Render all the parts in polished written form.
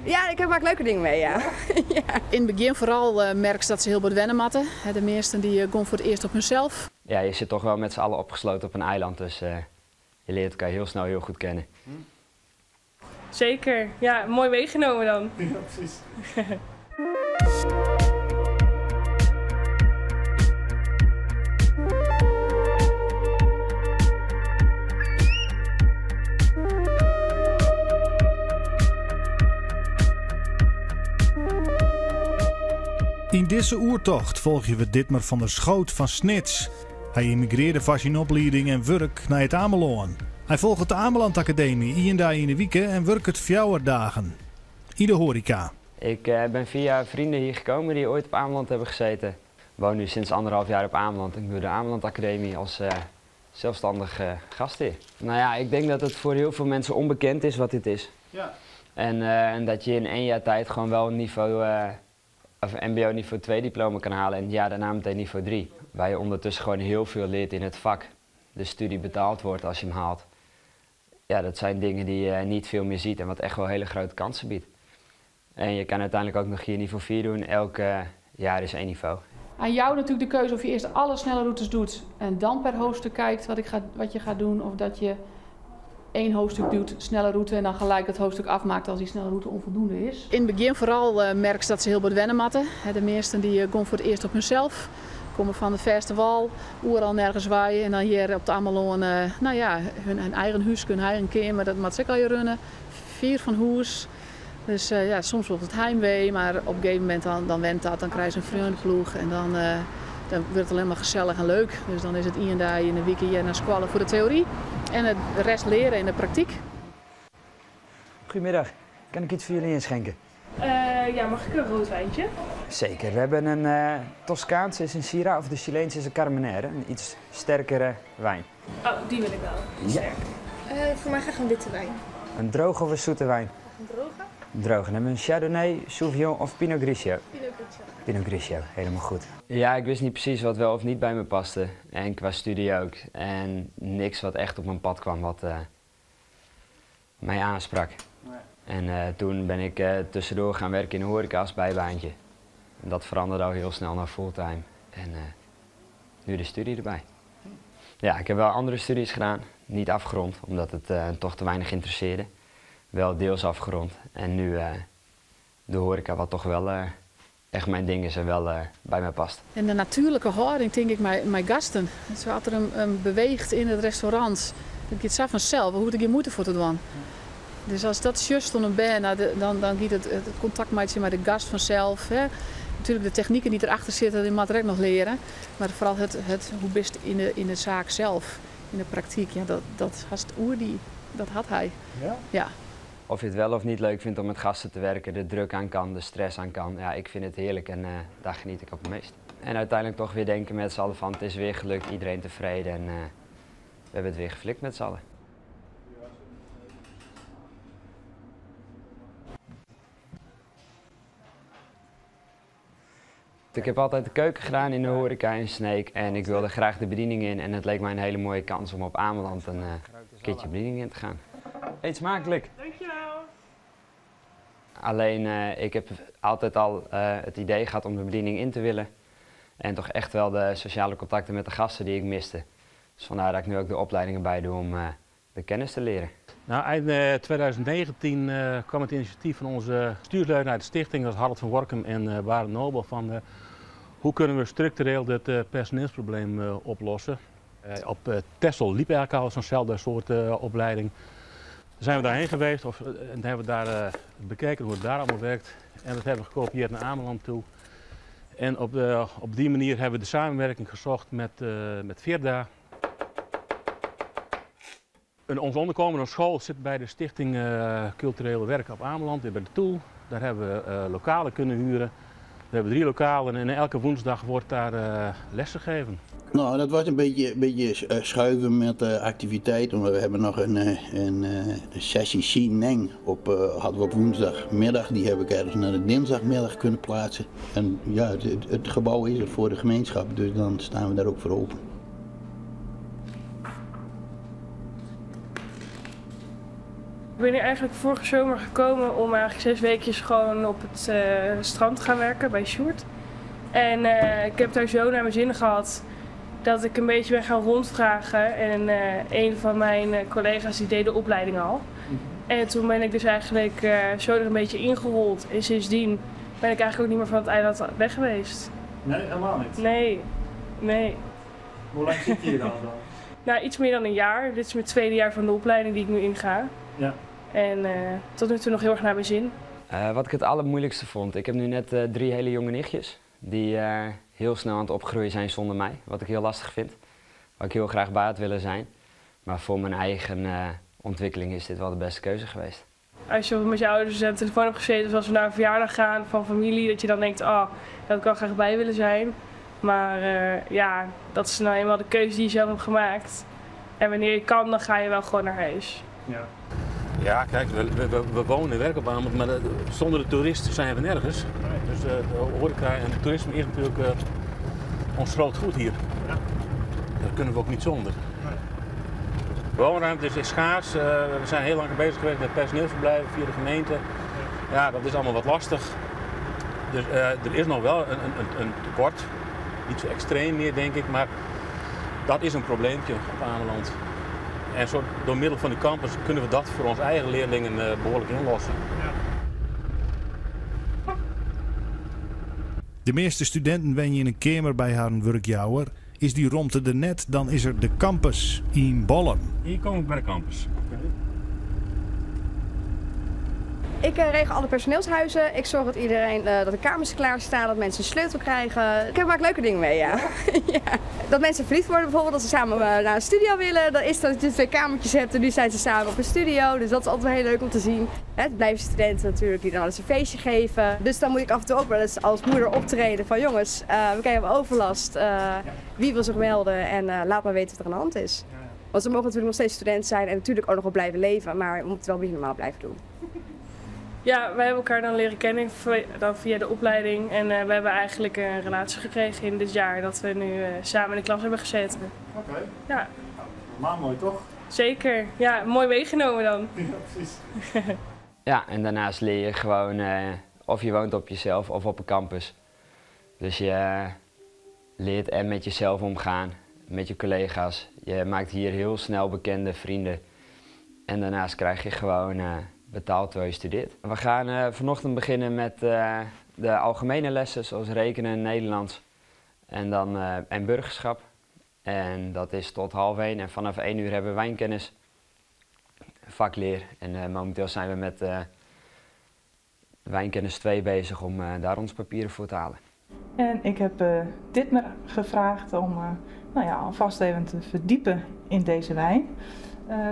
Ja, ik maak leuke dingen mee, ja. ja. Yn it begjin foaral merkst dat se hiel bot wenne moatte. De measten dy gean foar it earst op hunsels. Ja, je zit toch wel met z'n allen opgesloten op een eiland, dus je leert elkaar heel snel heel goed kennen. Zeker, ja, mooi meegenomen dan. Ja, precies. Yn dizze oertocht folgje we Ditmer van der Schoot fan Snits. Hy immigrearre foar syn oplieding en wurk nei It Amelân. Hy folget de Ameland Akademy ien dei yn 'e wike en wurket 4 dagen yn de hoareka. Ik ben via vrienden hier gekomen die ooit op Ameland hebben gezeten. Woon nu sinds anderhalf jaar op Ameland en doe de Ameland Academie als zelfstandig gastheer. Nou ja, ik denk dat het voor heel veel mensen onbekend is wat dit is. Ja. En dat je in 1 jaar tijd gewoon wel een niveau, of MBO niveau 2 diploma kan halen en het jaar daarna meteen niveau 3. Waar je ondertussen gewoon heel veel leert in het vak. De studie betaald wordt als je hem haalt. Ja, dat zijn dingen die je niet veel meer ziet en wat echt wel hele grote kansen biedt. En je kan uiteindelijk ook nog hier niveau 4 doen. Elk jaar is 1 niveau. Aan jou natuurlijk de keuze of je eerst alle snelle routes doet en dan per hoofdstuk kijkt wat je gaat doen. Of dat je 1 hoofdstuk doet, snelle route en dan gelijk het hoofdstuk afmaakt als die snelle route onvoldoende is. Yn it begjin foaral merkst dat se hiel bot wenne moatte. De measten dy gean foar it earst op hunsels. Komme fan de fêste wâl, oeral nergens wei en dan hjir op it Amelân, hun eigen húske, hun eigen keamer, dat moat se ek allegear runne. Fier fan hûs. Dus soms wol it heimwee, mar op in gegeven momint dan went dat, dan krije se in freoneploech en dan wurdt it allinnich mar gesellich en leuk. Dus dan is it 1 dei yn 'e wike hjir nei skoalle foar de teory en de rest leare yn de praktyk. Goedemiddag, kan ik iets voor jullie inschenken? Ja, mag ik een rood wijntje? Zeker, we hebben een Toscaanse is een Syrah of de Chileense is een Carmenère, een iets sterkere wijn. Oh, die wil ik wel. Ja. Sterk. Voor mij graag een witte wijn. Een droge of een zoete wijn? Een droge. Een droge. Dan hebben we een Chardonnay, Sauvignon of Pinot Grigio? Pinot Grigio. Pinot Grigio, helemaal goed. Ja, ik wist niet precies wat wel of niet bij me paste. En qua studie ook. En niks wat echt op mijn pad kwam wat mij aansprak. Nee. En toen ben ik tussendoor gaan werken in de horeca als bijbaantje. En dat veranderde al heel snel naar fulltime. En nu de studie erbij. Ja, ik heb wel andere studies gedaan. Niet afgerond, omdat het toch te weinig interesseerde. Wel deels afgerond. En nu de horeca, wat toch wel echt mijn ding is en wel bij mij past. En de natuurlike hâlding, tink ik, mei gasten. Sa as er him beweecht yn it restaurant, dat giet sa fansels, we hoege der gjin muoite foar te dwaan. Dus as dat sjochst oan in bern, dan giet it kontakt meitsjen mei de gast fansels. Hè. Natuerlik de techniken dy't derachter sitte, dy moat er ek noch leare. Mar foaral hoe bist yn de saak sels, yn de praktyk, ja, dat hast oer dy, dat hat hy. Ja? Ja. Of je het wel of niet leuk vindt om met gasten te werken, de druk aan kan, de stress aan kan. Ja, ik vind het heerlijk en daar geniet ik op het meest. En uiteindelijk toch weer denken met z'n allen van het is weer gelukt, iedereen tevreden en we hebben het weer geflikt met z'n allen. Ik heb altijd de keuken gedaan in de horeca in Sneek en ik wilde graag de bediening in en het leek mij een hele mooie kans om op Ameland een keertje bediening in te gaan. Eet smakelijk! Dankjewel! Alleen ik heb altijd al het idee gehad om de bediening in te willen en toch echt wel de sociale contacten met de gasten die ik miste. Dus vandaar dat ik nu ook de opleidingen bij doe om de kennis te leren. Eind 2019 kwam het initiatief van onze bestuursleden uit de stichting, dat is Harold van Workum en Barend Nobel, van hoe kunnen we structureel dit personeelsprobleem oplossen. Op Texel liep eigenlijk al zo'nzelfde soort opleiding. Toen zijn we daarheen geweest en hebben we daar bekeken hoe het daar allemaal werkt. En dat hebben we gekopieerd naar Ameland toe. En op die manier hebben we de samenwerking gezocht met Firda. Ons onderkomen, een school, zit bij de Stichting Culturele Werken op Ameland, weer bij de Toel. Daar hebben we lokalen kunnen huren. We hebben 3 lokalen en elke woensdag wordt daar les gegeven. Dat was een beetje schuiven met de activiteit. Want we hebben nog een sessie Sineng hadden we op woensdagmiddag. Die heb ik ergens naar de dinsdagmiddag kunnen plaatsen. En het gebouw is er voor de gemeenschap, dus dan staan we daar ook voor open. Ik ben hier eigenlijk vorige zomer gekomen om eigenlijk 6 weekjes gewoon op het strand te gaan werken bij Sjoerd. En ik heb daar zo naar mijn zin gehad dat ik een beetje ben gaan rondvragen. En een van mijn collega's die deed de opleiding al. En toen ben ik dus eigenlijk zo er een beetje ingerold. En sindsdien ben ik eigenlijk ook niet meer van het eiland weg geweest. Nee, helemaal niet? Nee, nee. Hoe lang zit je hier dan? Nou, iets meer dan een jaar. Dit is mijn tweede jaar van de opleiding die ik nu inga. Ja. En tot nu toe nog heel erg naar mijn zin. Wat ik het allermoeilijkste vond, ik heb nu net 3 hele jonge nichtjes die heel snel aan het opgroeien zijn zonder mij. Wat ik heel lastig vind. Waar ik heel graag bij had willen zijn. Maar voor mijn eigen ontwikkeling is dit wel de beste keuze geweest. Als je met je ouders aan de telefoon hebt gezeten of als we naar een verjaardag gaan van familie, dat je dan denkt, oh, daar had ik wel graag bij willen zijn. Maar ja, dat is nou eenmaal de keuze die je zelf hebt gemaakt. En wanneer je kan, dan ga je wel gewoon naar huis. Ja. Ja, kijk, we wonen en werken op Ameland, maar zonder de toeristen zijn we nergens. Dus de horeca en het toerisme is natuurlijk ons groot goed hier. Ja. Daar kunnen we ook niet zonder. Nee. Woonruimte is schaars. We zijn heel lang bezig geweest met personeelsverblijven via de gemeente. Ja, dat is allemaal wat lastig. Dus er is nog wel een tekort. Niet zo extreem meer, denk ik, maar dat is een probleempje op Ameland. En zo, door middel van de campus kunnen we dat voor onze eigen leerlingen behoorlijk inlossen. Ja. De meeste studenten wen je in een kamer bij haar werkjouwer. Is die romte er net, dan is er de campus in Bollum. Hier kom ik bij de campus. Okay. Ik regel alle personeelshuizen. Ik zorg dat iedereen, dat de kamers klaarstaan, dat mensen een sleutel krijgen. Ik maak leuke dingen mee, ja. Ja. Dat mensen verliefd worden bijvoorbeeld, dat ze samen naar een studio willen. Dat is dat je 2 kamertjes hebt en nu zijn ze samen op een studio. Dus dat is altijd heel leuk om te zien. Het blijven studenten natuurlijk die dan eens een feestje geven. Dus dan moet ik af en toe ook wel eens als moeder optreden van jongens, we krijgen overlast. Wie wil zich melden en laat maar weten wat er aan de hand is. Want ze mogen natuurlijk nog steeds student zijn en natuurlijk ook nog wel blijven leven. Maar we moeten het wel een beetje normaal blijven doen. Ja, wij hebben elkaar dan leren kennen dan via de opleiding. En we hebben eigenlijk een relatie gekregen in dit jaar dat we nu samen in de klas hebben gezeten. Oké. Okay. Ja. Nou, maar mooi toch? Zeker. Ja, mooi meegenomen dan. Ja, precies. Ja, en daarnaast leer je gewoon of je woont op jezelf of op een campus. Dus je leert en met jezelf omgaan, met je collega's. Je maakt hier heel snel bekende vrienden. En daarnaast krijg je gewoon betaald terwijl je studeert. We gaan vanochtend beginnen met de algemene lessen, zoals rekenen en Nederlands en, dan, en burgerschap. En dat is tot 12:30 en vanaf 1 uur hebben we wijnkennis, vakleer. En momenteel zijn we met wijnkennis 2 bezig om daar ons papieren voor te halen. En ik heb Ditmer gevraagd om nou ja, alvast even te verdiepen in deze wijn.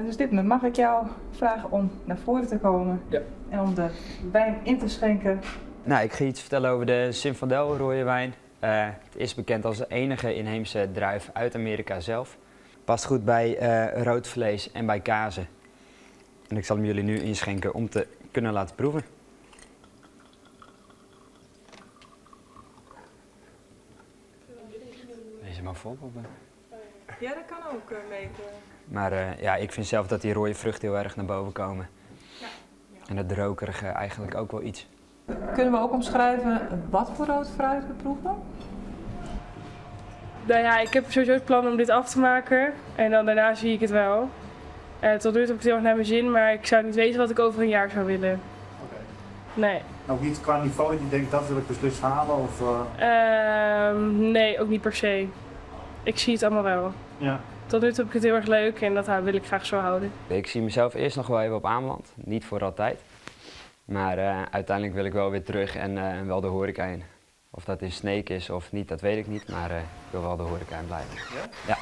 Dus Ditmer, mag ik jou vragen om naar voren te komen ja. En om de wijn in te schenken? Nou, ik ga iets vertellen over de Zinfandel rode wijn. Het is bekend als de enige inheemse druif uit Amerika zelf. Past goed bij rood vlees en bij kazen. En ik zal hem jullie nu inschenken om te kunnen laten proeven. Deze maar vol op. Ja, dat kan ook mee. Maar ja, ik vind zelf dat die rode vruchten heel erg naar boven komen. Ja. Ja. En dat rokerige eigenlijk ook wel iets. Kunnen we ook omschrijven wat voor rood fruit we proeven? Nou ja, ik heb sowieso het plan om dit af te maken. En dan daarna zie ik het wel. Tot nu toe heb ik het heel erg naar mijn zin, maar ik zou niet weten wat ik over een jaar zou willen. Oké. Nee. Ook niet qua niveau dat je denkt dat wil ik beslist halen? Of, Nee, ook niet per se. Ik zie het allemaal wel. Ja. Tot nu toe heb ik het heel erg leuk en dat wil ik graag zo houden. Ik zie mezelf eerst nog wel even op Ameland. Niet voor altijd. Maar uiteindelijk wil ik wel weer terug en wel de horeca in. Of dat in Sneek is of niet, dat weet ik niet. Maar ik wil wel de horeca in blijven. Ja? Ja.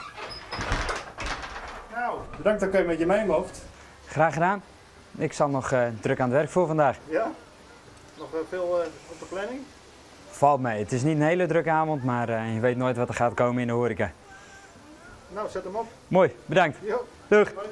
Nou, bedankt dat ik met je mee mocht. Graag gedaan. Ik zal nog druk aan het werk voor vandaag. Ja? Nog veel op de planning? Valt mee. Het is niet een hele drukke avond, maar je weet nooit wat er gaat komen in de horeca. Nou, zet hem op. Mooi, bedankt. Jo. Doeg. Hoi.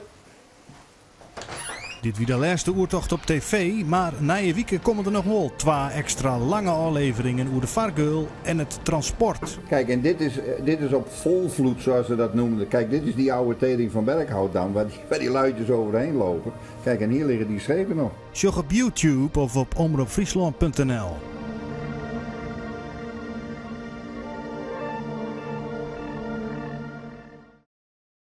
Dit wie de lêste oertocht op TV, mar nije wike komme der noch wol twa ekstra lange ôfleveringen oer de fargeul en it transport. Kijk, en dit is, dit is op volvloed, zoals ze dat noemden. Kijk, dit is die oude tering van Berkhoutdam, waar die luidjes overheen lopen. Kijk, en hier liggen die schepen nog. Sjoch op YouTube of op omropfryslân.nl.